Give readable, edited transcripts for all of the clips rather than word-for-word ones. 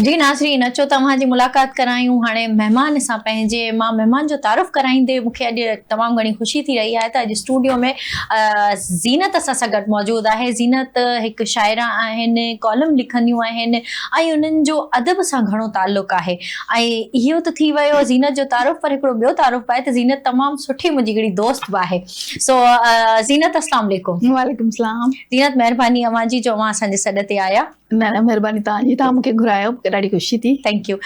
جي ناظرين اچو ته اوهان جي ملاقات ڪرايون هاڻي مهمان سان پنهنجي مان مهمان جو تعارف ڪرائيندي مون کي اڄ تمام گهڻي خوشي ٿي رهي آهي ته اڄ اسٽوڊيو ۾ زينت اسان سان گڏ موجود آهي زينت هڪ شاعره آهن ڪالم لکنديون آهن ۽ انهن جو ادب سان گهڻو تعلق آهي ۽ اهو ته ٿي ويو زينت جو تعارف پر هڪڙو ٻيو تعارف به آهي ته زينت تمام سٺي منهنجي هڪڙي دوست به آهي سو زينت السلام عليڪم. وعليڪم السلام. زينت مهرباني اوهان جي جو اوهان اسان جي سڏ تي آيا. نه نه مهرباني توهان جي توهان مونکي گهرايو مونکي ڏاڍي خوشي ٿي. Thank you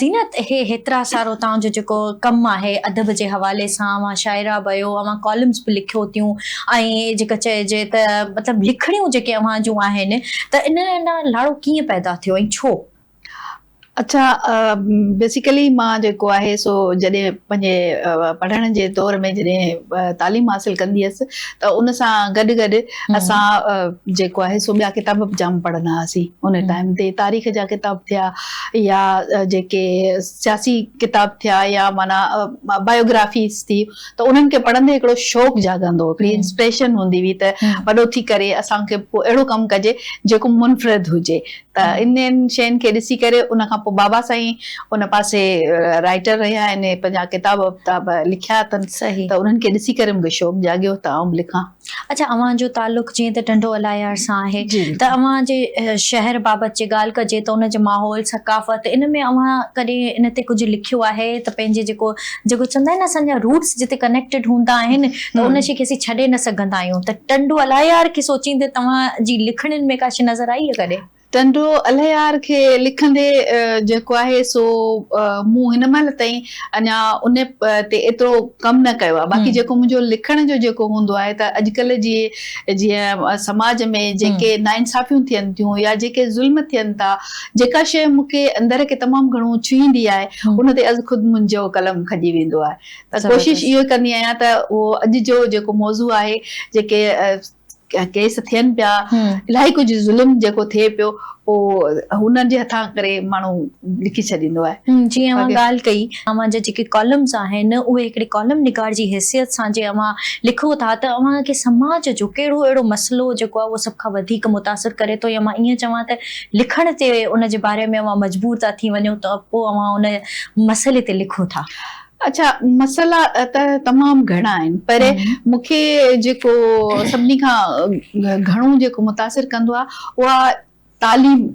زينت هي هيترا سارو توهان جو جيڪو ڪم آهي ادب جي حوالي سان اوهان شاعره به آهيو اوهان ڪالمز به لکيو ٿيون ۽ جيڪا چئجي ته مطلب لکڻيون جيڪي اوهان جون آهن ته ان ڏانهن لاڙو ڪيئن پيدا ٿيو ۽ ڇو؟ اڇا بيسيڪلي مان جيڪو آهي سو جڏهن پنهنجي پڙهڻ جي دور ۾ جڏهن تعليم حاصل ڪندي هيس ته ان سان گڏ گڏ اسان جيڪو آهي سو ٻيا ڪتاب به جام پڙهندا هئاسين ان ٽائيم تي تاريخ جا ڪتاب ٿيا يا جيڪي سياسي ڪتاب ٿيا يا معنيٰ بايوگرافيز ٿي ته انهن کي پڙهندي هڪڙو شوق جاڳندو هو هڪڙي انسپريشن هوندي هئي ته وڏو ٿي ڪري اسان کي ڪو اهڙو ڪم ڪجي جيڪو منفرد هجي ته انهن شين کي ڏسي ڪري ان کان پوء بابا سائين ان پاسي رائيٽر رهيا آهن پنهنجا ڪتاب وتاب لکيا اٿن ته انهن کي ڏسي ڪري مون کي شوق جاڳيو ته آئون به لکان. اڇا اوهان جو تعلق جيئن ته ٽنڊو الايار سان آهي ته اوهان جي شهر بابت جي ڳالهه ڪجي ته ان جي ماحول ثقافت ان ۾ اوهان ڪڏهن ان تي ڪجهه لکيو آهي ته پنهنجي جيڪو جيڪو چوندا آهن نه اسان جا روٽس جتي ڪنيڪٽيڊ هوندا آهن ته ان شي کي اسين ڇڏي نه سگهندا آهيون ته ٽنڊو الايار کي سوچيندي توهان جي لکڻين ۾ ڪا شي نظر آئي آهي ڪڏهن؟ ٽنڊو الهيار کي لکندي جيڪو آهي سو مون هن مهل تائين اڃا ان تي ايترو ڪم نه ڪيو آهي باقي جيڪو منهنجو لکڻ جو جيڪو هوندو آهي ته اڄڪلهه جي جيئن سماج ۾ جيڪي ناانصافيون ٿين ٿيون يا جيڪي ظلم ٿين ٿا جيڪا شيء مون کي اندر کي تمام گهڻو ڇهيندي آهي ان تي از خود منهنجو قلم کڄي ويندو آهي ته ڪوشش اهو ڪندي آهيان ته اهو اڄ جو جيڪو موضوع آهي جيڪي ڪيس ٿين پيا الاهي ڪجهه ظلم جيڪو ٿئي پيو پوء هنن جي هٿان ڪري ماڻهو لکي ڇڏيندو آهي. جيئن اوهان ڳالهه ڪئي اوهان جا جيڪي ڪالمز آهن اهي هڪڙي ڪالم نگار جي حيثيت سان جي اوهان لکو ٿا ته اوهان کي سماج جو ڪهڙو اهڙو مسئلو جيڪو آهي اهو سڀ کان وڌيڪ متاثر ڪري ٿو يا مان ائين چوان ته لکڻ تي ان جي باري ۾ اوهان مجبور ٿا ٿي وڃو ته پوء اوهان ان مسئلي تي لکو ٿا. اڇا مسئلا ته تمام گهڻا آهن پر مون کي جيڪو سڀني کان گهڻو جيڪو متاثر ڪندو آهي اها تعليم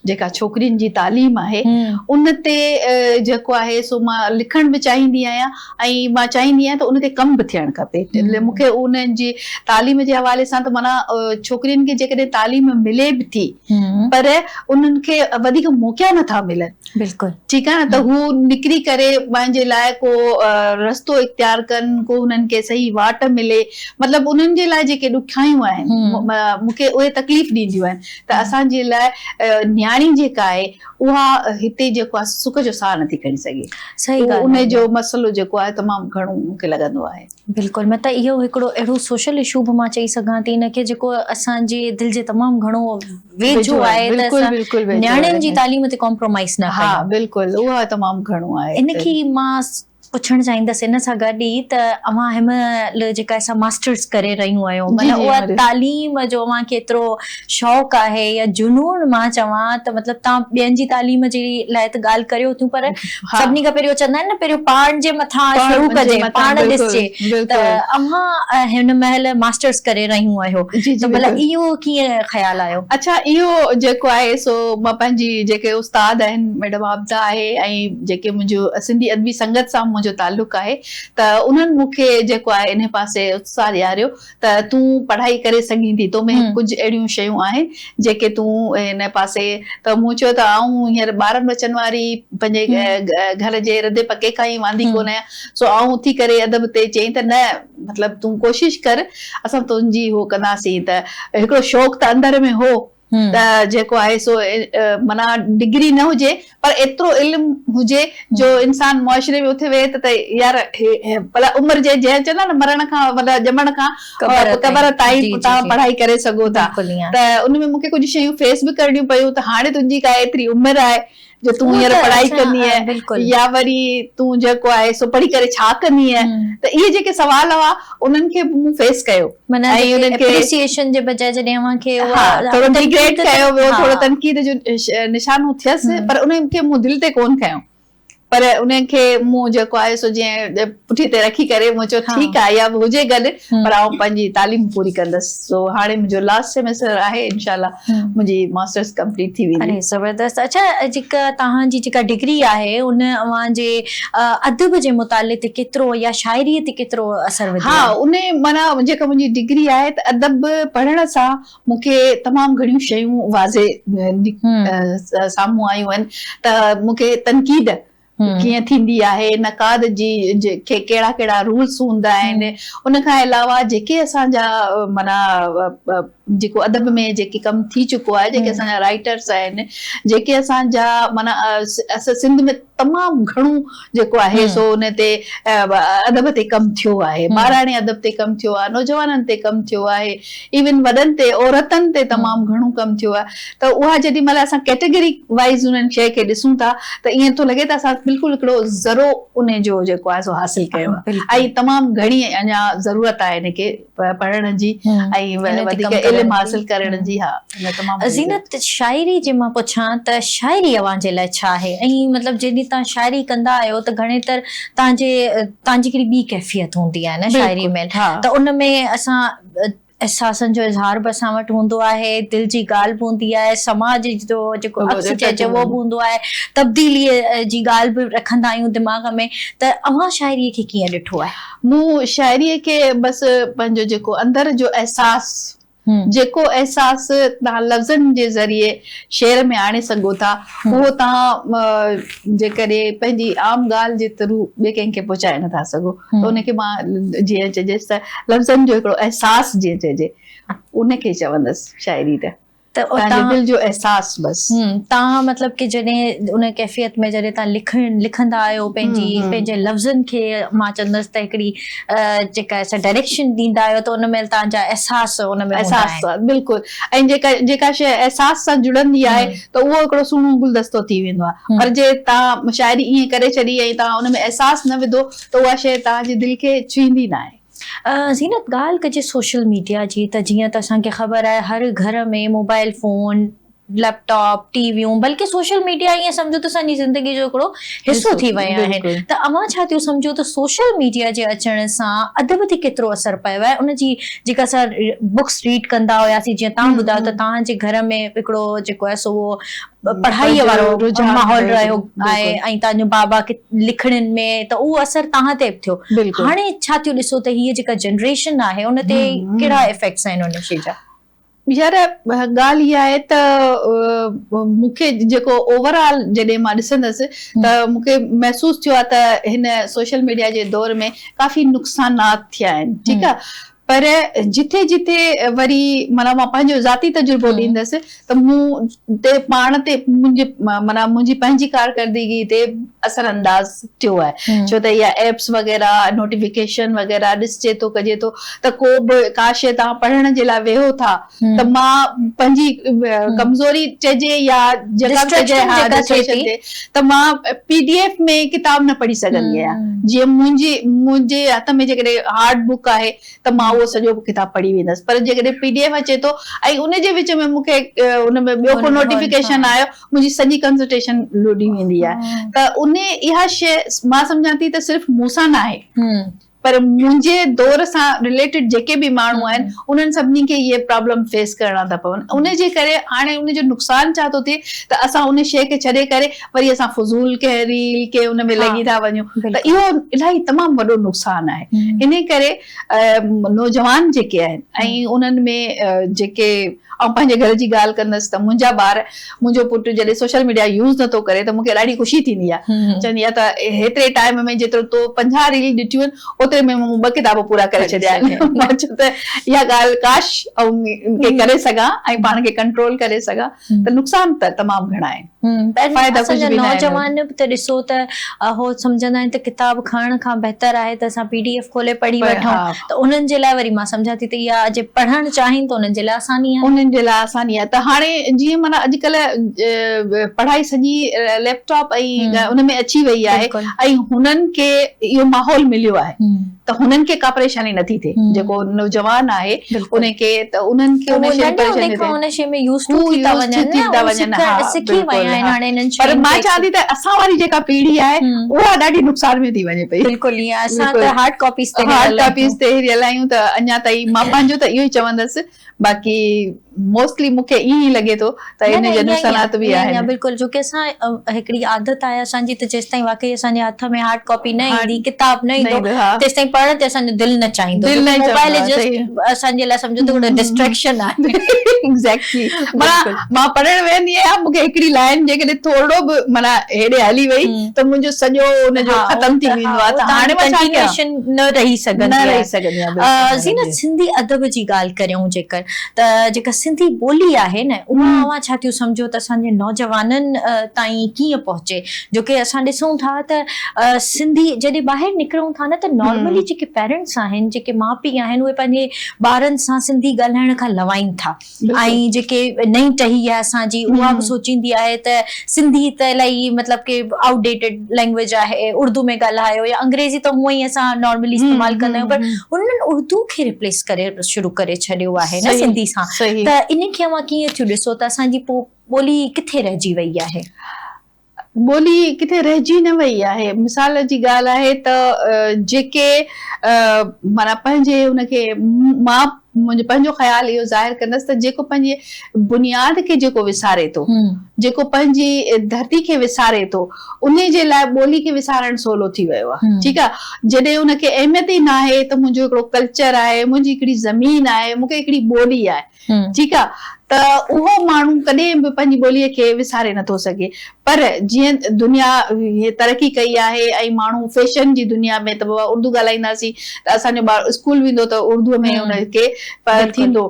جيڪا ڇوڪرين جي تعليم آهي ان تي جيڪو آهي سو مان لکڻ به چاهيندي آهيان ۽ مان چاهيندي آهيان ته ان تي ڪم به ٿيڻ کپي مون کي انهن جي تعليم جي حوالي سان ته معنيٰ ڇوڪرين کي جيڪڏهن تعليم ملي به ٿي پر انهن کي وڌيڪ موقعا نٿا ملن بلڪل ٺيڪ آهي نه ته هو نڪري ڪري پنهنجي لاء ڪو رستو اختيار ڪن ڪو انهن کي صحيح واٽ ملي مطلب انهن جي لاء جيڪي ڏکيائيون آهن مون کي اهي تڪليف ڏينديون آهن ته اسان جي لاء نياڻي جيڪا آهي اها هتي جيڪو آهي سک جو ساهه نٿي کڻي سگهي صحيح ڳالهه ان جو مسئلو جيڪو آهي تمام گهڻو مون کي لڳندو آهي. بلڪل مطلب اهو هڪڙو اهڙو سوشل اشو به مان چئي سگهان ٿي ان کي جيڪو اسان جي دل جي تمام گهڻو ويجهو آهي ته اسان نياڻين جي تعليم تي ڪمپرومائز نه ڪيون. ها بلڪل اها تمام گهڻو آهي. ان کي مان پڇڻ چاهيندس ان سان گڏ ئي ته اوهان هن مهل جيڪا سا ماسٽرس ڪري رهيون آهيو معنيٰ اها تعليم جو اوهان کي ايترو شوق آهي يا جنون مان چوان ته مطلب توهان ٻين جي تعليم جي لاء ته ڳالهه ڪريو ٿيون پر سڀني کان پهريون چوندا آهن نه پهريون پاڻ جي مٿان شروع ڪجي پاڻ ڏسجي ته اوهان هن مهل ماسٽرس ڪري رهيون آهيو ته ڀلا اهو ڪيئن خيال آيو؟ اڇا اهو جيڪو آهي سو مان پنهنجي جيڪي استاد آهن ميڊم عابده آهي ۽ جيڪي منهنجو سنڌي ادبي سنگت سان منهنجو تعلق آهي ته انهن مون کي جيڪو آهي انهي پاسي اتساهه ڏياريو ته تون پڙهائي ڪري سگهين ٿي، تو ۾ ڪجهه اهڙيون شيون آهن جيڪي تون هن پاسي ته مون چيو ته آئون هينئر ٻارن ٻچن واري پنهنجي گهر جي رڌي پڪي کان ئي واندي ڪونه آهيان سو آئون اٿي ڪري ادب تي چيائين ته نه مطلب تون ڪوشش ڪر اسان تنهنجي هو ڪنداسين ته هڪڙو شوق ته اندر ۾ هو ته جيڪو آهي سو معنيٰ ڊگري نه هجي پر ايترو علم هجي جو انسان معاشري ۾ اٿي ويهي ته يار ڀلا عمر جي جنهن چوندا نه مرڻ کان مطلب ڄمڻ کان قبر تائين توهان پڙهائي ڪري سگهو ٿا ته ان ۾ مونکي ڪجهه شيون فيس به ڪرڻيون پيون ته هاڻي تنهنجي ڪا ايتري عمر آهي جو تون هينئر پڙهائي ڪندينء يا وري تون جيڪو آهي سو پڙهي ڪري ڇا ڪندينء ته اهي جيڪي سوال هئا انهن کي به مون فيس ڪيو معنيٰ ۽ انهن کي اپريسيئيشن جي بجاء جڏهن اوهان کي اها ٿورو ڊيگريڊ ڪيو ويو ٿورو تنقيد جو نشانو ٿيس پر انهن کي مون دل تي ڪون کنيو پر انهن کي مون جيڪو آهي سو جيئن پٺي تي رکي ڪري مون چيو ٺيڪ آهي اها به هجي گڏ پر آئون پنهنجي تعليم پوري ڪندس سو هاڻي منهنجو لاسٽ سيمسٽر آهي انشاء الله منهنجي ماسٽرس ڪمپليٽ ٿي ويندي. اري زبردست اڇا جيڪا توهان جي جيڪا ڊگري آهي ان اوهان جي ادب جي مطالعي تي ڪيترو يا شاعري تي ڪيترو اثر وڌو ها ان معنيٰ جيڪا منهنجي ڊگري آهي ته ادب پڙهڻ سان مون کي تمام گهڻيون شيون واضح سامهون آيون آهن ته مون کي تنقيد ڪيئن ٿيندي آهي، نقاد جي کي ڪهڙا ڪهڙا رولس هوندا آهن، ان کان علاوه جيڪي اسان جا معنيٰ جيڪو ادب ۾ جيڪي ڪم ٿي چڪو آهي، جيڪي اسان جا رائيٽرس آهن، جيڪي اسان جا معنيٰ سنڌ ۾ تمام گهڻو جيڪو آهي سو ان تي ادب تي ڪم ٿيو آهي، ٻاراڻي ادب تي ڪم ٿيو آهي، نوجوانن تي ڪم ٿيو آهي، ايون وڏن تي عورتن تي تمام گهڻو ڪم ٿيو آهي ته اها جيڏي مهل اسان ڪيٽيگري وائيز انهن شيء کي ڏسون ٿا ته ائين ٿو لڳي ته اسان بلڪل هڪڙو ذرو انهي جو جيڪو آهي سو حاصل ڪيو آهي ۽ تمام گهڻي اڃا ضرورت آهي ان کي پڙهڻ جي ۽ وڌيڪ علم حاصل ڪرڻ جي ها تمام زينت شاعري جي مان پڇان ته شاعري اوهان جي لاء ڇا آهي ۽ مطلب جڏهن توهان شاعري ڪندا آهيو ته گهڻي تر توهان جي توهان جي هڪڙي ٻي ڪيفيت هوندي آهي نه شاعري ۾ ته ان ۾ اسان احساسن جو اظهار به اسان وٽ هوندو آهي، دل جي ڳالهه به هوندي آهي، سماج جو جيڪو عڪس چئجي اهو به هوندو آهي، تبديليء جي ڳالهه به رکندا آهيون دماغ ۾ ته اوهان شاعريء کي ڪيئن ڏٺو آهي؟ مون شاعريء کي بس پنهنجو جيڪو اندر جو احساس، جيڪو احساس توهان لفظن جي ذريعي شعر ۾ آڻي سگهو ٿا، اهو توهان جيڪڏهن پنهنجي عام ڳالهه جي ٿرو ٻئي ڪنهن کي پهچائي نٿا سگهو ته ان کي مان جيئن چئجيس ته لفظن جو هڪڙو احساس جيئن چئجي ان کي چوندس شاعري ته پنهنجي دل جو احساس بس. توهان مطلب ڪي جڏهن ان ڪيفيت ۾ جڏهن توهان لکڻ لکندا آهيو پنهنجي پنهنجي لفظن کي مان چوندس ته هڪڙي جيڪا سا ڊائريڪشن ڏيندا آهيو ته ان مهل توهان جا احساس ان ۾ هوندا آهن. احساس بلڪل ۽ جيڪا جيڪا شيء احساس سان جڙندي آهي ته اهو هڪڙو سهڻو گلدستو ٿي ويندو آهي پر جي توهان شاعري ائين ڪري ڇڏي ۽ توهان ان ۾ احساس نه وڌو ته اها شيء توهان جي دل کي ڇهندي ناهي. زينت ڳالهه ڪجي سوشل ميڊيا جي ته جيئن ته اسان کي خبر آهي هر گهر ۾ mobile phone, lap top, T ويون بلڪه سوشل ميڊيا ائين سمجهو ته اسان جي زندگي جو هڪڙو حصو ٿي ويا آهن ته اوهان ڇا ٿيون سمجهو ته سوشل ميڊيا جي اچڻ سان ادب تي ڪيترو اثر پيو آهي ان جي جيڪا اسان بڪس ريڊ ڪندا هياسين جيئن توهان ٻڌايو ته توهان جي گهر ۾ هڪڙو جيڪو آهي سو اهو پڙهائي وارو ماحول رهيو آهي ۽ توهان جو بابا لکڻين ۾ ته اهو اثر توهان تي به ٿيو هاڻي ڇا ٿيون ڏسو ته هيء جيڪا جنريشن آهي ان تي ڪهڙا افيڪٽس آهن ان شي جا؟ يار ڳالهه اها آهي ته مون کي جيڪو اوور آل جڏهن مان ڏسندس ته مون کي محسوس ٿيو آهي ته هن سوشل ميڊيا جي دور ۾ ڪافي نقصانات ٿيا آهن ٺيڪ آهي پر جٿي جٿي وري معنيٰ مان پنهنجو ذاتي تجربو ڏيندس ته مون تي پاڻ تي منهنجي معنيٰ منهنجي پنهنجي ڪارڪردگي تي اثر انداز ٿيو آهي ڇو ته اها ايپس وغيره نوٽيفڪيشن وغيره ڏسجي ٿو ڪجي ٿو ته ڪو به ڪا شيء توهان پڙهڻ جي لاء ويهو ٿا ته مان پنهنجي ڪمزوري چئجي يا جيڪا به چئجي ها ڊسٽريڪشن ٿئي ته مان پي ڊي ايف ۾ ڪتاب نه پڙهي سگهندي آهيان جيئن منهنجي منهنجي هٿ ۾ جيڪڏهن هارڊ بڪ آهي ته مان اهو سڄو ڪتاب پڙهي ويندس پر جيڪڏهن پي ڊي ايف اچي ٿو ۽ ان جي وچ ۾ مون کي ان ۾ ٻيو ڪو نوٽيفڪيشن آيو منهنجي سڄي ڪنسنٽريشن لڏي ويندي آهي ته ان اها شيء مان سمجهان ٿي ته صرف مون سان ناهي پر منهنجي دور سان رليٽيڊ جيڪي به ماڻهو آهن انهن سڀني کي اهي پرابلم فيس ڪرڻا ٿا پون ان جي ڪري هاڻي ان جو نقصان ڇا ٿو ٿئي ته اسان ان شيء کي ڇڏي ڪري وري اسان فضول ڪنهن ريل ڪنهن ان ۾ لڳي ٿا وڃون ته اهو الاهي تمام وڏو نقصان آهي ان ڪري نوجوان جيڪي آهن ۽ انهن ۾ جيڪي آئون پنهنجي گهر جي ڳالهه ڪندس ته منهنجا ٻار منهنجو پٽ جڏهن سوشل ميڊيا يوز نٿو ڪري ته مونکي ڏاڍي خوشي ٿيندي آهي چوندي آهي ته هيتري ٽائيم ۾ جيترو تو 50 ريل ڏٺيون آهن اوتري ۾ مون ٻه ڪتاب پورا ڪري ڇڏيا آهن. مان چيو ته اها ڳالهه ڪاش آئون ڪي ڪري سگهان ۽ پاڻ کي ڪنٽرول ڪري سگهان ته نقصان ته تمام گهڻا آهن. فائدا ڪجهه به ناهن. نوجوان به ته ڏسو ته هو سمجهندا آهن ته ڪتاب کڻڻ کان بهتر آهي ته اسان پي ڊي ايف کولي پڙهي وٺون ته انهن جي لاء وري مان سمجهان ٿي ته اها جي پڙهڻ چاهين ته انهن جي لاء آساني آهي. انهن جي لاء آساني آهي ته هاڻي جيئن معنيٰ اڄڪلهه پڙهائي سڄي ليپ ٽاپ ۽ ان ۾ اچي وئي آهي ۽ هنن کي اهو ماحول مليو آهي ته هنن کي ڪا پريشاني نٿي ٿئي جيڪو نوجوان آهي ان کي ته انهن کي ان شي پريشاني ٿئي ان شي ۾ يوز ٽو ٿي ٿا وڃن نه سکي ويا آهن هاڻي انهن شين پر مان چوان ٿي ته اسان واري جيڪا پيڙهي آهي اها ڏاڍي نقصان ۾ ٿي وڃي پئي. بلڪل ائين اسان ته هارڊ ڪاپيز تي هارڊ ڪاپيز تي هريل آهيون ته اڃا تائين مان پنهنجو ته اهو ئي چوندس باقي موسٽلي مون کي ائين ئي لڳي ٿو ته ان جا نقصانات به آهن. بلڪل جو ڪي اسان هڪڙي عادت آهي اسان جي ته جيستائين واقعي اسان جي هٿ ۾ هارڊ ڪاپي نه ايندي ڪتاب نه ايندو تيستائين پڙهڻ تي اسان جو دل نه چاهيندو موبائل جسٽ اسان جي لاء سمجهو ته هڪڙو ڊسٽريڪشن آهي. ايگزيڪٽلي معنيٰ مان پڙهڻ ويهندي آهيان مون کي هڪڙي لائين جيڪڏهن ٿورڙو به معنيٰ هيڏي هلي وئي ته منهنجو سڄو ان جو ختم ٿي ويندو آهي ته هاڻي مان ڇا ڪيان نه رهي سگهندي نه رهي سگهندي آهي زينت سنڌي ادب جي ڳالهه ڪريون جيڪر ته جيڪا سنڌي ٻولي آهي نه اها اوهان ڇا ٿيون سمجهو ته اسان جي نوجوانن تائين ڪيئن پهچي جو ڪي اسان ڏسون ٿا ته سنڌي جڏهن ٻاهر نڪرون ٿا نه ته نارملي جيڪي پيرنٽس آهن جيڪي ماء پيء آهن اهي پنهنجي ٻارن سان سنڌي ڳالهائڻ کان لوائين ٿا ۽ جيڪي نئين ٽهي آهي اسان جي اها به سوچيندي آهي ته سنڌي ته الائي مطلب ڪي آئوٽ ڊيٽيڊ لينگويج آهي اردو ۾ ڳالهايو يا انگريزي ته هونئن ئي اسان نارملي استعمال ڪندا آهيون پر انهن اردو کي ريپليس ڪري شروع ڪري ڇڏيو آهي نه سنڌي سان ته ان کي اوهان ڪيئن ٿيون ڏسو ته اسان جي پوء ٻولي ڪٿي رهجي وئي آهي؟ ٻولي ڪٿي رهجي نه وئي آهي. مثال جي ڳالهه آهي ته جيڪي معنيٰ پنهنجي ان کي مان منهنجو پنهنجو خيال اهو ظاهر ڪندس ته جيڪو پنهنجي بنياد کي جيڪو وساري ٿو، جيڪو پنهنجي ڌرتي کي وساري ٿو، انهي جي لاء ٻولي کي وسارڻ سولو ٿي ويو آهي. ٺيڪ آهي، جڏهن ان کي اهميت ئي ناهي ته منهنجو هڪڙو ڪلچر آهي، منهنجي هڪڙي زمين آهي، مون کي هڪڙي ٻولي آهي. ٺيڪ آ ته اهو ماڻهو ڪڏهن به پنهنجي ٻوليء کي وساري نٿو سگهي پر جيئن دنيا ترقي ڪئي آهي ۽ ماڻهو فيشن جي دنيا ۾ ته بابا اردو ڳالهائينداسين ته اسان جو ٻار اسڪول ويندو ته اردوء ۾ ان کي ٿيندو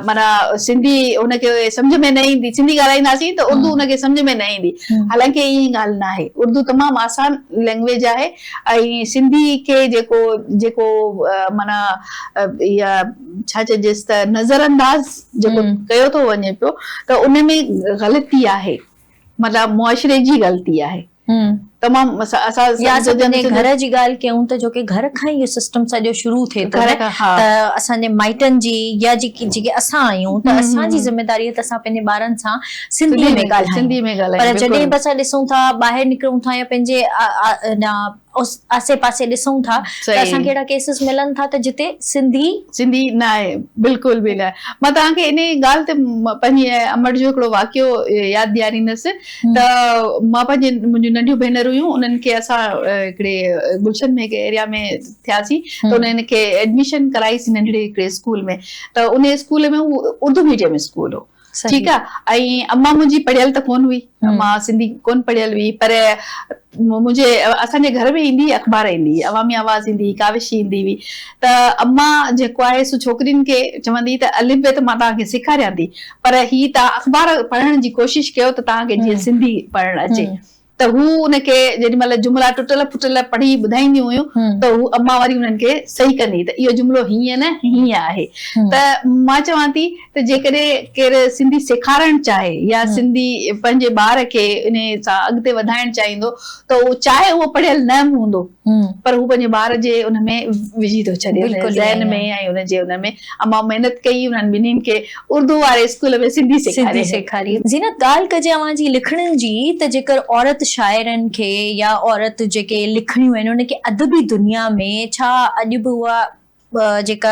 معنيٰ سنڌي ان کي سمجهه ۾ نه ايندي سنڌي ڳالهائينداسين ته اردو ان کي سمجهه ۾ نه ايندي حالانڪه ائين ڳالهه ناهي اردو تمام آسان لينگويج آهي ۽ سنڌي کي جيڪو جيڪو معنيٰ اها ڇا چئجيس ته نظر انداز جيڪو ڪيو ٿو وڃي پيو ته ان ۾ غلطي آهي مطلب معاشري جي غلطي آهي تمام اسان يا اسان پنهنجي گهر جي ڳالهه ڪيون ته جو ڪي گهر کان ئي اهو سسٽم سڄو شروع ٿئي ٿو نه ته اسان جي مائٽن جي يا جيڪي جيڪي اسان آهيون ته اسان جي ذميداري آهي ته اسان پنهنجي ٻارن سان سنڌي ۾ ڳالهايون پر جڏهن به اسان ڏسون ٿا ٻاهر نڪرون ٿا يا پنهنجي آسي پاسي ڏسون ٿا ته اسان کي اهڙا ڪيسز ملن ٿا ته جتي سنڌي. سنڌي نه آهي بلڪل به نه مان توهان کي انهي ڳالهه تي پنهنجي امڙ جو هڪڙو واقعو ياد ڏياريندس ته مان پنهنجي منهنجون ننڍيون ڀينر هيون انهن کي اسان هڪڙي گلشن ۾ هڪ ايريا ۾ ٿياسين ته انهن کي ايڊميشن ڪرائيسين ننڍڙي هڪڙي اسڪول ۾ ته انهي اسڪول ۾ هو اردو ميڊيم اسڪول هو ٺيڪ آ ۽ امان منهنجي پڙهيل ته ڪون هئي امان سنڌي ڪون پڙهيل هئي پر منهنجي اسان جي گهر ۾ ايندي اخبار ايندي هئي عوامي آواز ايندي هئي ڪاوش ايندي هئي ته امان جيڪو آهي سو ڇوڪرين کي چوندي ته الف بي ته مان توهان کي سيکاريان ٿي پر هي توهان اخبار پڙهڻ جي ڪوشش ڪيو ته توهان کي جيئن سنڌي پڙهڻ اچي ته هو ان کي جيڏي مهل جملا ٽٽل ڦٽل پڙهي ٻڌائينديون هيون ته هو امان وري انهن کي صحيح ڪندي ته اهو جملو هيئن نه هيئن آهي ته مان چوان ٿي ته جيڪڏهن ڪير سنڌي سيکارڻ چاهي يا سنڌي پنهنجي ٻار کي انهي سان اڳتي وڌائڻ چاهيندو ته اهو چاهي اهو پڙهيل نه به هوندو پر هو پنهنجي ٻار جي ان ۾ وجهي ٿو ڇڏي ان جي ذهن ۾ ۽ ان جي ان ۾ امان محنت ڪئي انهن ٻنهين کي اردو واري اسڪول ۾ سنڌي سيکاري. سيکاري. زينت ڳالهه ڪجي اوهان جي لکڻين جي ته جيڪر عورت شاعرن کي يا عورت جيڪي لکڻيون آهن ان کي ادبي دنيا ۾ ڇا اڄ به اها جيڪا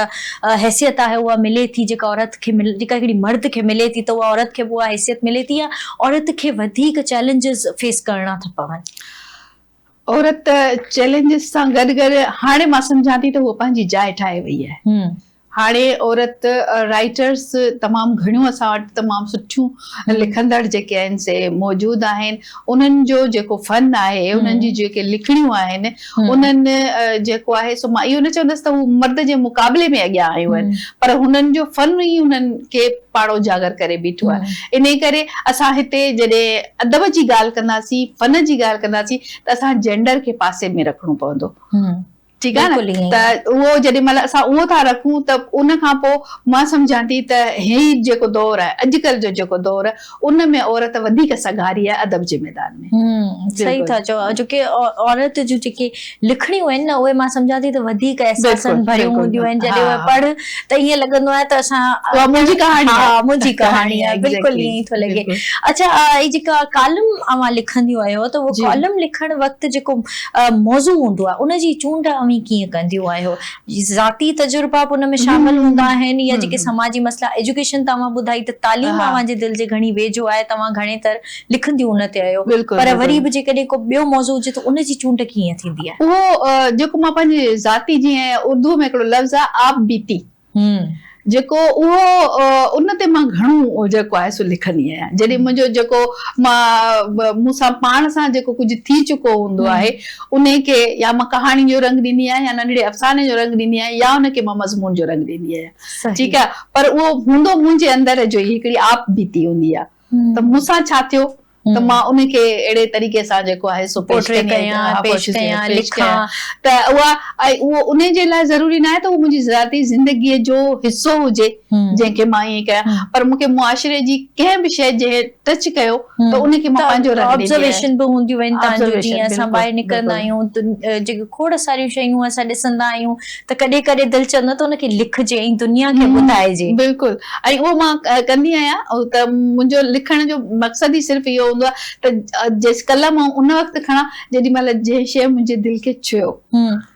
حيثيت آهي اها ملي ٿي جيڪا عورت کي جيڪا هڪڙي مرد کي ملي ٿي ته اها عورت کي به اها حيثيت ملي ٿي يا عورت کي وڌيڪ چئلينجز فيس ڪرڻا ٿا پون. عورت چئلينجز سان گڏ گڏ هاڻي مان سمجهان ٿي ته هوء پنهنجي جاء ٺاهي وئي آهي. هاڻي عورت رائيٽرس تمام گهڻيون اسان وٽ تمام سٺيون لکندڙ جيڪي آهن سي موجود آهن انهن جو جيڪو فن آهي انهن جي جيڪي لکڻيون آهن انهن جيڪو آهي سو مان اهو نه چوندس ته هو مرد جي مقابلي ۾ اڳيان آيون آهن پر هنن جو فن ئي انهن کي پاڻ اجاگر ڪري بيٺو آهي انهي ڪري اسان هتي جڏهن ادب جي ڳالهه ڪنداسين فن جي ڳالهه ڪنداسين ته اسان جينڊر کي پاسي ۾ رکڻو پوندو. ٺيڪ آهي نه ته اهو جيڏي مهل اسان اهو ٿا رکون ته ان کان پوء مان سمجهان ٿي ته هي جيڪو دور آهي اڄڪلهه جو جيڪو دور آهي ان ۾ عورت وڌيڪ سگهاري آهي ادب جي ميدان ۾. صحيح ٿا چئو جو ڪي عورت جون جيڪي لکڻيون آهن نه اهي مان سمجهان ٿي ته وڌيڪ احساسن ڀريون هونديون آهن جڏهن اهي پڙهه ته ائين لڳندو آهي ته اسان اها منهنجي ڪهاڻي آهي ها منهنجي ڪهاڻي آهي بلڪل ائين ئي ٿو لڳي. اڇا هي جيڪا ڪالم اوهان لکنديون آهيو ته اهو ڪالم لکڻ وقت جيڪو موضوع هوندو آهي ان جي چونڊ اوهين ڪيئن ڪنديون آهيو؟ ذاتي تجربا به ان ۾ شامل هوندا آهن يا جيڪي سماجي مسئلا ايجوڪيشن ته اوهان ٻڌائي ته تعليم اوهان جي دل جي گهڻي ويجهو آهي توهان گهڻي تر لکنديون ان تي آهيو پر وري به جيڪڏهن ڪو ٻيو موضوع هجي ته ان جي چونڊ ڪيئن ٿيندي آهي؟ اهو جيڪو مان پنهنجي ذاتي جيئن اردو ۾ هڪڙو لفظ آهي آپ بيتي جيڪو اهو ان تي مان گهڻو جيڪو آهي سو لکندي آهيان جڏهن منهنجو جيڪو مان مون سان پاڻ سان جيڪو ڪجهه ٿي چڪو هوندو آهي ان کي يا مان ڪهاڻي جو رنگ ڏيندي آهيان يا ننڍڙي افساني جو رنگ ڏيندي آهيان يا ان کي مان مضمون جو رنگ ڏيندي آهيان ٺيڪ آهي پر اهو هوندو منهنجي اندر جو ئي هڪڙي آپ بيتي هوندي آهي ته مون سان ڇا ٿيو ته مان ان کي اهڙي طريقي سان جيڪو آهي سو پيش ڪندي آهيان پيش ڪيان لکان ته اها ۽ اهو ان جي لاء ضروري ناهي ته اهو منهنجي ذاتي زندگيء جو حصو هجي جنهن کي مان ائين ڪيان پر مون کي معاشري جي ڪنهن به شيء جنهن ٽچ ڪيو ته ان کي مان پنهنجو رنگ ڏيندي آهيان. آبزرويشن به هونديون آهن تان جو جيئن اسان ٻاهر نڪرندا آهيون ته جيڪي کوڙ ساريون شيون اسان ڏسندا آهيون ته ڪڏهن ڪڏهن دل چوندو آهي ته ان کي لکجي ۽ دنيا کي ٻڌائجي. بلڪل ۽ اهو مان ڪندي آهيان ته منهنجو لکڻ جو مقصد ئي صرف اهو هوندو آهي ته جيس قلم آئون ان وقت کڻان جيڏي مهل جنهن شيء منهنجي دل کي ڇهيو.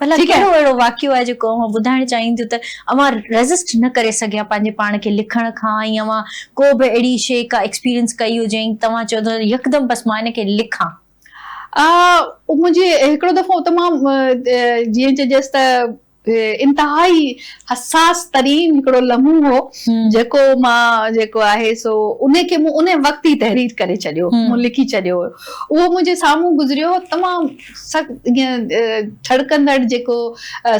ڀلا ڪهڙو اهڙو واقعو آهي جيڪو اوهان ٻڌائڻ چاهينديون ته اوهان ريزسٽ نه ڪري سگهيا پنهنجي پاڻ کي لکڻ کان ۽ اوهان ڪو به اهڙي شيء ڪا ايڪسپيرينس ڪئي هجي ۽ توهان چئو ته يڪدم بس مان ان کي لکان. منهنجي هڪڙو دفعو تمام جيئن چئجيس ته انتهائي حساس ترين هڪڙو لمحو هو جيڪو مان جيڪو آهي سو ان کي مون ان وقت ئي تحرير ڪري ڇڏيو مون لکي ڇڏيو هو اهو منهنجي سامهون گذريو هو تمام سخت ائين ٺڙڪندڙ جيڪو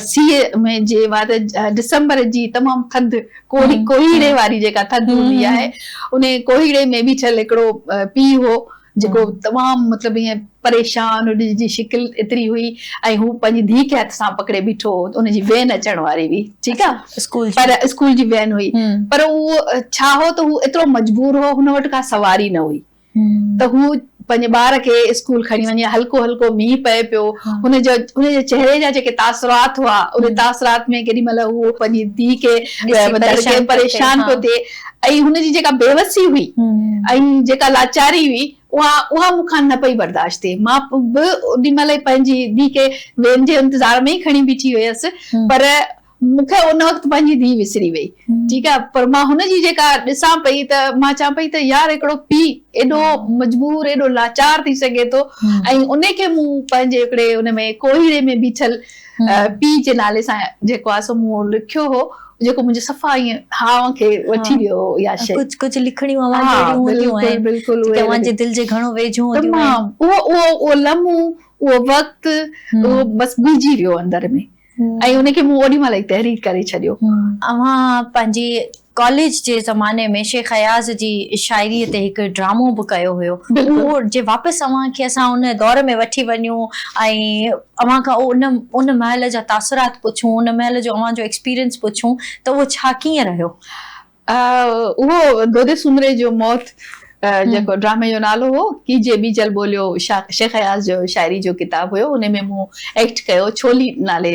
سيء ۾ جي وات ڊسمبر جي تمام ٿڌ ڪوهيڙي واري جيڪا ٿڌ هوندي آهي ان ڪوهيڙي ۾ بيٺل هڪڙو پيء هو جيڪو تمام مطلب ائين پريشان ان جي شڪل ايتري هئي ۽ هو پنهنجي ڌيء کي هٿ سان پڪڙي بيٺو هو ان جي وين اچڻ واري هئي ٺيڪ آ اسڪول پر اسڪول جي وين هئي پر اهو ڇا هو ته هو ايترو مجبور هو هن وٽ ڪا سواري نه هئي ته هو پنهنجي ٻار کي اسڪول کڻي وڃي هلڪو هلڪو مينهن پئي پيو هن جو هن جي چهري جا جيڪي تاثرات هئا ان تاثرات ۾ ڪيڏي مهل هو پنهنجي ڌيء کي پريشان پيو ٿئي ۽ هن جي جيڪا بيوسي هئي ۽ جيڪا لاچاري هئي اها اها مون کان نه پئي برداشت ٿئي. مان به اوڏي مهل ئي پنهنجي ڌيء کي وين جي انتظار ۾ ئي کڻي بيٺي هيس پر مون کي ان وقت پنهنجي ڌيء وسري وئي. ٺيڪ آهي پر مان هن جي جيڪا ڏسان پئي ته مان چوان پئي ته يار هڪڙو پيء ايڏو مجبور ايڏو لاچار ٿي سگهي ٿو ۽ ان کي مون پنهنجي هڪڙي ان ۾ ڪوهيڙي ۾ بيٺل پيء جي نالي سان جيڪو آهي سو مون لکيو هو جيڪو منهنجي صفا ائين هانء کي وٺي ويو هو اها شيء. ڪجهه ڪجهه لکڻيون اوهان جون اهڙيون هونديون آهن جيڪي اوهان جي دل جي گهڻو ويجهو هونديون آهن. تمام اهو اهو اهو لمحو اهو وقت اهو بس بيهجي ويو اندر ۾ ۽ ان کي مون اوڏي مهل ئي تحرير ڪري ڇڏيو. اوهان پنهنجي ڪاليج جي زماني ۾ شيخ اياز جي شاعريء تي هڪ ڊرامو به ڪيو هيو. اهو جي واپس اوهان کي اسان ان دور ۾ وٺي وڃون ۽ اوهان کان ان ان مهل جا تاثرات پڇون، ان مهل جو اوهان جو ايڪسپيرينس پڇون ته اهو ڇا ڪيئن رهيو؟ اهو دودي سومري جو موت جيڪو ڊرامي جو نالو هو، ڪيجي ٻيجل ٻوليو شيخ اياز جو شاعري جو ڪتاب هيو، ان ۾ مون ايڪٽ ڪيو ڇولي نالي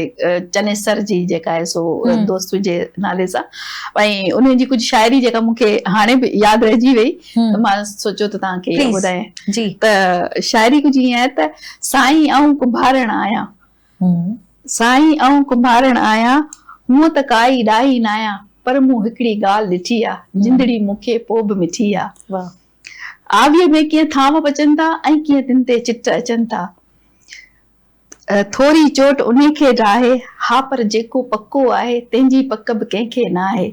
چنيسر جي جيڪا آهي سو دوست جي نالي سان ۽ ان جي ڪجهه شاعري جيڪا مون کي هاڻي به ياد رهجي وئي ته مان سوچيو ته توهان کي اها ٻڌايان ته شاعري ڪجهه ائين آهي ته سائين آئون ڪنڀارڻ آهيان سائين آئون ڪنڀارڻ آهيان هونء ته ڪائي ڏاهي ناهيان پر مون هڪڙي ڳالهه ڏٺي آ جندڙي مون کي پوء به مٺي آ آويء ۾ ڪيئن ٿانو پچن ٿا ۽ ڪيئن تن تي چٽ اچن ٿا. ٿوري چوٽ انهي کي ڊاهي، ها پر جيڪو پڪو آهي، تنهن جي پڪ به ڪنهن کي ناهي.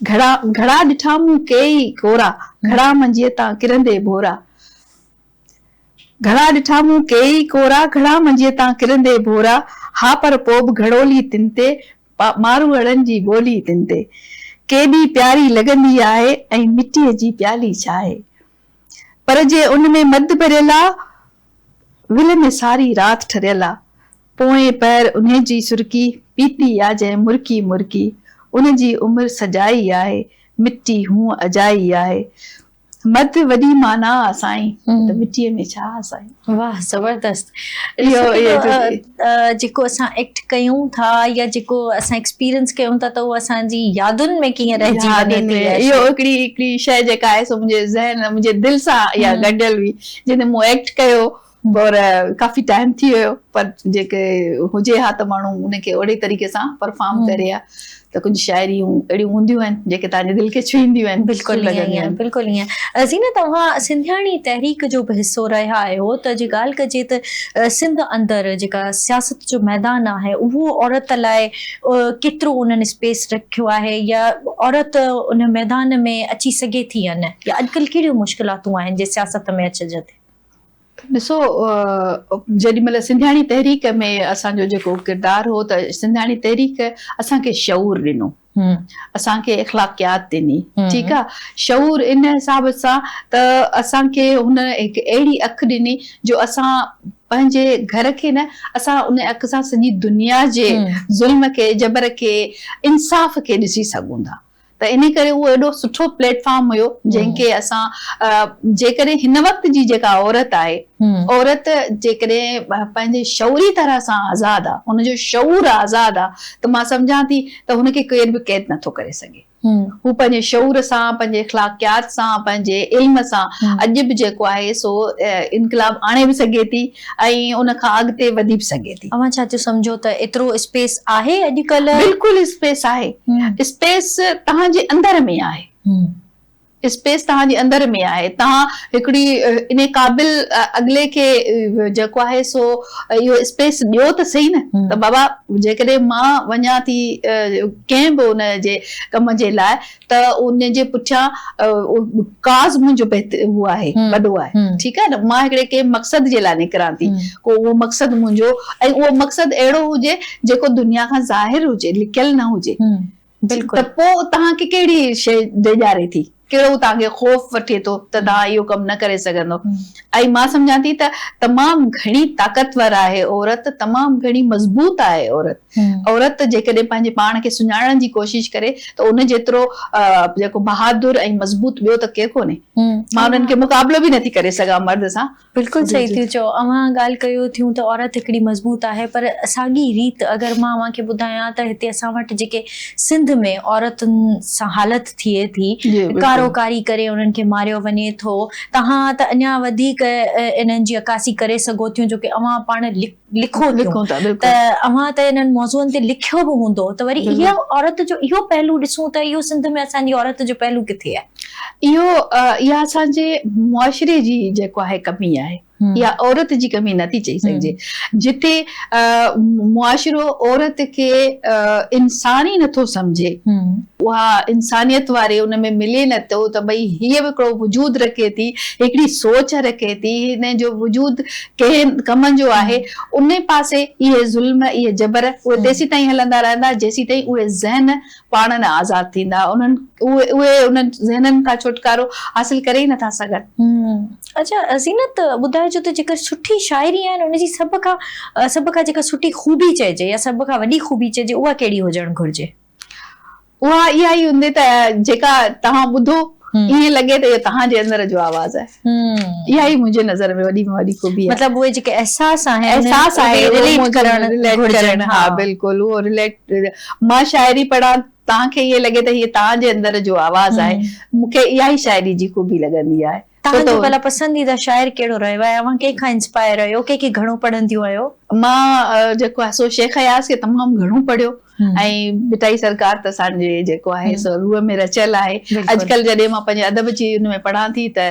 گهڙا گهڙا ڏٺا مون ڪيئي ڪورا، گهڙا منجيء تان ڪرندي ڀورا. گهڙا ڏٺا مون ڪيئي ڪورا، گهڙا منجيء تان ڪرندي ڀورا، ها پر پوء به گهڙولي تن تي، ماروئڙن جي ٻولي تن تي. ڪيڏي پياري لڳندي آهي ۽ مٽيء جي پيالي ڇاهي. پر جي ان ۾ مڌ ڀريل آ، ول ۾ ساري رات ٺريل آ. پوئين پهر انهي جي سرڪي، پيتي آ جنهن مرڪي مرڪي. ان جي عمر سجائي آهي، مٽي هونء اجائي آهي. مڌ وڏي معنيٰ آ سائين، ته مٽيء ۾ ڇا آ سائين. واھ زبردست جيڪو اسان ايڪٽ ڪيون ٿا يا جيڪو اسان ايڪسپيرينس ڪيون ٿا ته اهو اسان جي يادن ۾ ڪيئن رهجي وڃي ٿي. اهو هڪڙي هڪڙي شيء جيڪا آهي سو منهنجي ذهن منهنجي دل سان اها ڳنڍيل هئي جنهن تي مون ايڪٽ ڪيو پر ڪافي ٽائيم ٿي ويو پر جيڪي هجي ها ته ماڻهو ان کي اهڙي طريقي سان پرفارم ڪري ها ته ڪجهه شاعريون اهڙيون هونديون آهن جيڪي توهان جي دل کي ڇهينديون آهن بلڪل ائين بلڪل ائين زينت توهان سنڌياڻي تحريڪ جو به حصو رهيا آهيو ته جي ڳالهه ڪجي ته سنڌ اندر جيڪا سياست جو ميدان آهي اهو عورت لاء ڪيترو انهن اسپيس رکيو آهي يا عورت ان ميدان ۾ اچي سگهي ٿي يا نه يا اڄڪلهه ڪهڙيون مشڪلاتون آهن جي سياست ۾ اچجي ٿي. ڏسو جيڏي مهل سنڌياڻي تحريڪ ۾ اسان جو جيڪو ڪردار هو ته سنڌياڻي تحريڪ اسان کي شعور ڏنو اسان کي اخلاقيات ڏني ٺيڪ آ شعور ان حساب سان ته اسان کي هن هڪ اهڙي اک ڏني جو اسان پنهنجي گهر کي نه اسان ان اک سان سڄي دنيا جي ظلم کي جبر کي انصاف کي ڏسي سگهون ٿا ته انهي ڪري اهو ايڏو سٺو پليٽ فارم هيو جنهن کي اسان جيڪڏهن هن وقت جي جيڪا عورت آهي عورت جيڪڏهن پنهنجي شعوري طرح سان آزاد آ ان جو شعور آزاد آ ته مان سمجهان ٿي ته هن کي ڪير به قيد نٿو ڪري سگهي هو پنهنجي شعور سان پنهنجي اخلاقيات سان پنهنجي علم سان اڄ به جيڪو آهي سو انقلاب آڻي به سگهي ٿي ۽ ان کان اڳتي وڌي به سگهي ٿي. اوهان ڇا ٿيون سمجهو ته ايترو اسپيس آهي اڄڪلهه؟ بلڪل اسپيس آهي. اسپيس توهان جي اندر ۾ آهي. اسپيس توهان جي اندر ۾ آهي. توهان هڪڙي انهي قابل اڳلي کي جيڪو آهي سو اهو اسپيس ڏيو ته سهي نه ته بابا جيڪڏهن مان وڃان ٿي ڪنهن به ان جي ڪم جي لاء ته ان جي پٺيان ڪاز منهنجو بهتر هو آهي وڏو آهي ٺيڪ آهي نه مان هڪڙي ڪنهن مقصد جي لاء نڪران ٿي ڪو اهو مقصد منهنجو ۽ اهو مقصد اهڙو هجي جيڪو دنيا کان ظاهر هجي لڪيل نه هجي بلڪل ته پوء توهان کي ڪهڙي شيء ڊيڄاري ٿي ڪهڙو توهان کي خوف وٺي ٿو ته توهان اهو ڪم نه ڪري سگهندو ۽ مان سمجهان ٿي ته تمام گهڻي طاقتور آهي عورت تمام گهڻي مضبوط آهي عورت عورت جيڪڏهن پنهنجي پاڻ کي سڃاڻڻ جي ڪوشش ڪري ته ان جيترو جيڪو بهادر ۽ مضبوط ٻيو ته ڪير ڪونهي. مان انهن کي مقابلو به نٿي ڪري سگهان مرد سان. بلڪل صحيح ٿيون چئو. اوهان ڳالهه ڪيو ٿيون ته عورت هڪڙي مضبوط آهي پر ساڳي ريت اگر مان اوهان کي ٻڌايان ته هتي اسان وٽ جيڪي سنڌ ۾ عورتن سان حالت ٿئي ٿي ڪارو ڪاري ڪري انهن کي ماريو وڃي ٿو توهان ته اڃا وڌيڪ انهن جي عڪاسي ڪري سگهو ٿيون جو ڪي اوهان پاڻ لکو لکون ٿا ته اوهان ته انهن موضوعن تي لکيو به هوندو ته وري اها عورت جو اهو پهلو ڏسون ته اهو سنڌ ۾ اسان جي عورت جو پهلو ڪٿي آهي؟ اهو اها اسان جي معاشري جي جيڪو آهي ڪمي آهي اها عورت جي ڪمي نٿي چئي سگهجي جتي معاشرو عورت کي انسان ئي نٿو سمجهي اها انسانيت واري ان ۾ ملي نه ٿو ته ڀئي هيء به هڪڙو وجود رکي ٿي، هڪڙي سوچ رکي ٿي، هن جو وجود ڪنهن ڪم جو آهي، ان پاسي اهي ظلم، اهي جبر اهي تيسيتائين هلندا رهندا جيسيتائين اهي ذهن پاڻ نه آزاد ٿيندا، انهن اهي اهي انهن ذهنن کان ڇوٽڪارو حاصل ڪري ئي نه ٿا سگهن. اڇا زينت ٻڌائجو ته جيڪا سٺي شاعري آهي نه ان جي سڀ کان سڀ کان جيڪا سٺي خوبي چئجي يا سڀ کان وڏي خوبي چئجي اها ڪهڙي هجڻ گهرجي؟ اها اها ئي هوندي ته جيڪا توهان ٻڌو ائين لڳي ته اهو توهان جي اندر جو آواز آهي. اها ئي منهنجي نظر ۾ وڏي ۾ وڏي خوبي آهي. مطلب اهي جيڪي احساس آهن احساس آهي رليٽ ڪرڻ گهرجن. ها بلڪل اهو رليٽ مان شاعري پڙهان توهان کي ائين لڳي ته هي توهان جي اندر جو آواز آهي مون کي اها ئي شاعري جي خوبي لڳندي آهي. توهان جو ڀلا پسنديده شاعر ڪهڙو رهيو آهي؟ اوهان ڪنهن کان انسپائر آهيو؟ ڪنهن کي گهڻو پڙهنديون آهيو؟ مان جيڪو آهي سو شيخ اياز کي تمام گهڻو پڙهيو ۽ ڀٽائي سرڪار ته اسان جي جيڪو آهي سو روح ۾ رچيل آهي. اڄڪلهه جڏهن مان پنهنجي ادب جي ان ۾ پڙهان ٿي ته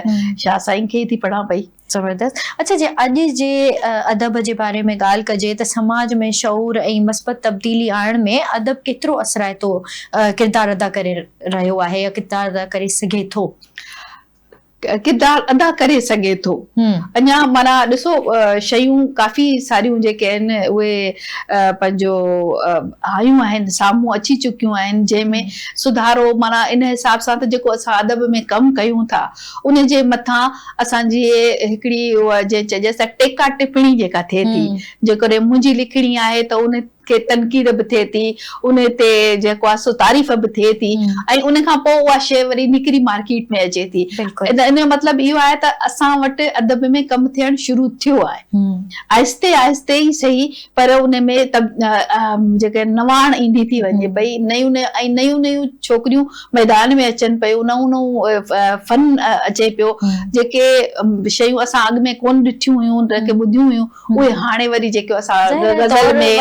شاهه سائين کي ئي ٿي پڙهان پئي. زبردست. اڇا جي اڄ جي ادب جي باري ۾ ڳالهه ڪجي ته سماج ۾ شعور ۽ مثبت تبديلي آڻڻ ۾ ادب ڪيترو اثرائتو ڪردار ادا ڪري رهيو آهي يا ڪردار ادا ڪري سگهي ٿو؟ ڪردار ادا ڪري سگهي ٿو. اڃا معنيٰ ڏسو شيون ڪافي ساريون جيڪي آهن اهي پنهنجو آيون آهن سامهون اچي چڪيون آهن جنهن ۾ سڌارو معنيٰ ان حساب سان ته جيڪو اسان ادب ۾ ڪم ڪيون ٿا ان جي مٿان اسان جي هڪڙي اها جنهن چئجي ته ٽيڪا ٽپڻي جيڪا ٿئي ٿي جيڪڏهن منهنجي لکڻي آهي ته ان کي تنقيد به ٿئي ٿي ان تي جيڪو آهي سو تعريف به ٿئي ٿي ۽ ان کان پوء اها شيء وري نڪري مارڪيٽ ۾ اچي ٿي ان جو مطلب اهو آهي ته اسان وٽ ادب ۾ ڪم ٿيڻ شروع ٿيو آهي آهستي آهستي ئي سهي پر ان ۾ جيڪي نواڻ ايندي ٿي وڃي پئي نيون نيون ۽ نيون نيون ڇوڪريون ميدان ۾ اچن پيون نئون نئون فن اچي پيو جيڪي شيون اسان اڳ ۾ ڪونه ڏٺيون هيون نه ڪي ٻڌيون هيون اهي هاڻي وري جيڪي اسان غزل ۾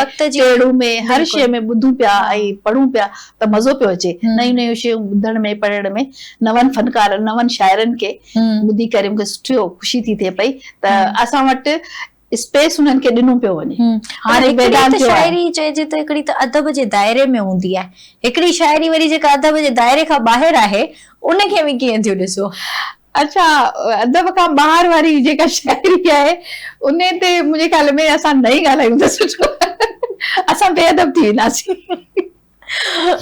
ٽيڙو ۾ هر شيء ۾ ٻڌون پيا ۽ پڙهون پيا ته مزو پيو اچي نيون نيون شيون ٻڌڻ ۾ پڙهڻ ۾ نون فنڪارن نون شاعرن کي ٻڌي ڪري مونکي سٺو خوشي ٿي ٿئي پئي ته اسان وٽ اسپيس انهن کي ڏنو پيو وڃي. هاڻي ميدان ٿيو آهي. شاعري چئجي ته هڪڙي ته ادب جي دائري ۾ هوندي آهي. هڪڙي شاعري وري جيڪا ادب جي دائري کان ٻاهر آهي ان کي به ڪيئن ٿيون ڏسو؟ اڇا ادب کان ٻاهر واري جيڪا شاعري آهي انهي تي منهنجي خيال ۾ اسان نه ئي ڳالهايون ته سٺو اسان بي ادب ٿي وينداسين.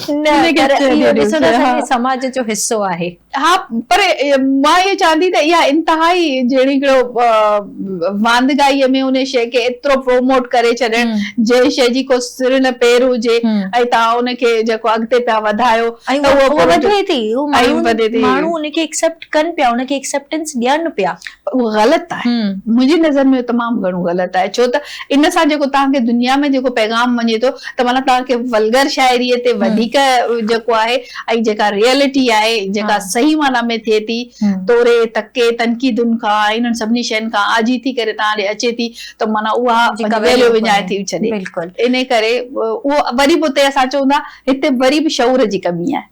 نه پر اهو ڏسو ته اسان جي سماج جو حصو آهي. ها پر مان اهو چوان ٿي ته اها انتهائي جهڙي هڪڙو واندگائيء ۾ ان شيء کي ايترو پروموٽ ڪري ڇڏڻ جنهن شيء جي ڪو سر نه پير هجي ۽ توهان ان کي جيڪو اڳتي پيا وڌايو ۽ اهو وڌي ٿي اهو ماڻهو ان کي ايڪسيپٽ ڪن پيا ان کي ايڪسيپٽنس ڏين پيا. اهو غلط آهي منهنجي نظر ۾ اهو تمام گهڻو غلط آهي ڇو ته ان سان جيڪو توهان کي دنيا ۾ جيڪو پيغام وڃي ٿو ته معنيٰ توهان کي ولگر شاعريء تي وڌيڪ جيڪو آهي ۽ جيڪا ريئلٽي آهي جيڪا صحيح معنيٰ ۾ ٿئي ٿي توري تڪي تنقيدن کان ۽ انهن سڀني شين کان آجي ٿي ڪري توهان ڏي اچي ٿي ته معنيٰ اها ويليو وڃائي ٿي ڇڏي انهي ڪري اهو وري به اتي اسان چون ٿا هتي وري به شعور جي ڪمي آهي.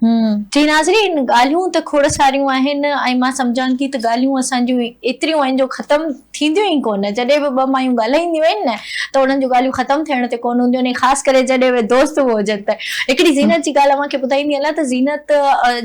جي ناظرين ڳالهيون ته کوڙ ساريون آهن ۽ مان سمجهان ٿي ته ڳالهيون اسان جون ايتريون آهن جو ختم ٿينديون ئي ڪونه جڏهن به ٻه مايون ڳالهائينديون آهن نه ته انهن جون ڳالهيون ختم ٿيڻ تي ڪونه هونديون آهن ۽ خاص ڪري جڏهن اهي دوست به هجن ته هڪڙي زينت جي ڳالهه اوهان کي ٻڌائيندي هلان ته زينت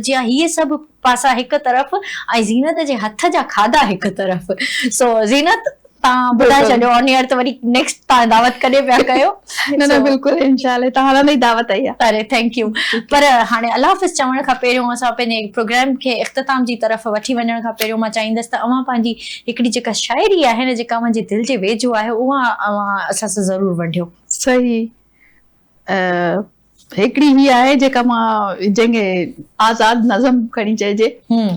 جيان هيء سڀ پاسا هڪ طرف ۽ زينت جي هٿ جا کاڌا هڪ طرف سو زينت تان ٻڌائي ڇڏيو آن ايئر ته وري نيڪسٽ تان دعوت ڪڏهن پيا ڪيو. نه نه بلڪل انشاء الله تان هلندي دعوت آئي آ. اري thank you پر هاڻي الله حافظ چوڻ کان پهريون اسان پنهنجي پروگرام کي اختتام جي طرف وٺي وڃڻ کان پهريون مان چاهيندس ته اوهان پنهنجي هڪڙي جيڪا شاعري آهي نه جيڪا اوهان جي دل جي ويجهو آهي اها اوهان اسان سان ضرور ونڊيو. صحيح هڪڙي هي آهي جيڪا مان جنهن کي آزاد نظم کڻي چئجي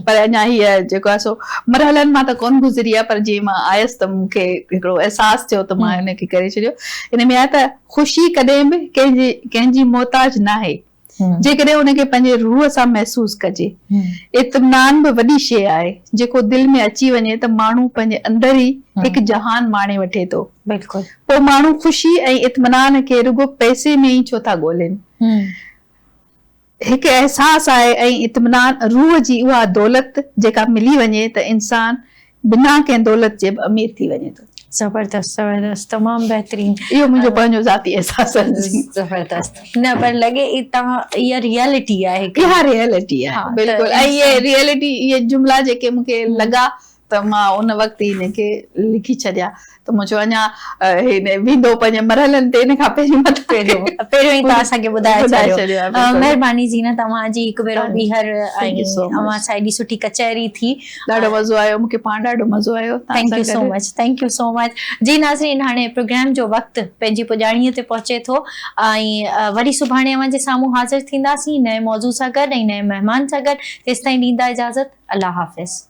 پر اڃا هيء جيڪو آهي سو مرحلن مان ته ڪونه گذري آهي پر جيئن مان آيس ته مون کي هڪڙو احساس ٿيو ته مان ان کي ڪري ڇڏيو ان ۾ آهي ته خوشي ڪڏهن به ڪنهن جي ڪنهن جي محتاج ناهي جيڪڏهن ان کي پنهنجي روح سان محسوس ڪجي اطمينان به وڏي شيء آهي جيڪو دل ۾ اچي وڃي ته ماڻهو پنهنجي اندر ئي هڪ جهان ماڻي وٺي ٿو بلڪل. پوء ماڻهو خوشي ۽ اطمينان کي رڳو پئسي ۾ ئي ڇو ٿا ڳولين؟ هڪ احساس آهي ۽ اطمينان روح جي اها دولت جيڪا ملي وڃي ته انسان بنا ڪنهن دولت جي به امير ٿي وڃي ٿو. زبردست زبردست تمام بهترين. اهو منهنجو پنهنجو ذاتي احساس آهي. زبردست نه پر لڳي توهان اها ريئلٽي آهي. اها ريئلٽي آهي بلڪل ۽ اهي ريئلٽي اهي جملا جيڪي مون کي لڳا ته مان ان وقت ئي هن کي لکي ڇڏيا ته مون چيو اڃا هن ويندو پنهنجي مرحلن تي ان کان پهرين متان پهريون ئي توهان اسان کي ٻڌائي ڇڏيو. مهرباني زينت اوهان جي هڪ ڀيرو ٻيهر ۽ اوهان سان ايڏي سٺي ڪچهري ٿي. ڏاڍو مزو آيو مون کي پاڻ ڏاڍو مزو آيو thank you so much thank you so much جي ناظرين هاڻي پروگرام جو وقت پنهنجي پڄاڻي تي پهچي ٿو ۽ وري سڀاڻي اوهان جي سامهون حاضر ٿينداسين نئين موضوع سان گڏ ۽ نئين مهمان سان گڏ تيستائين ڏيندا اجازت الله حافظ.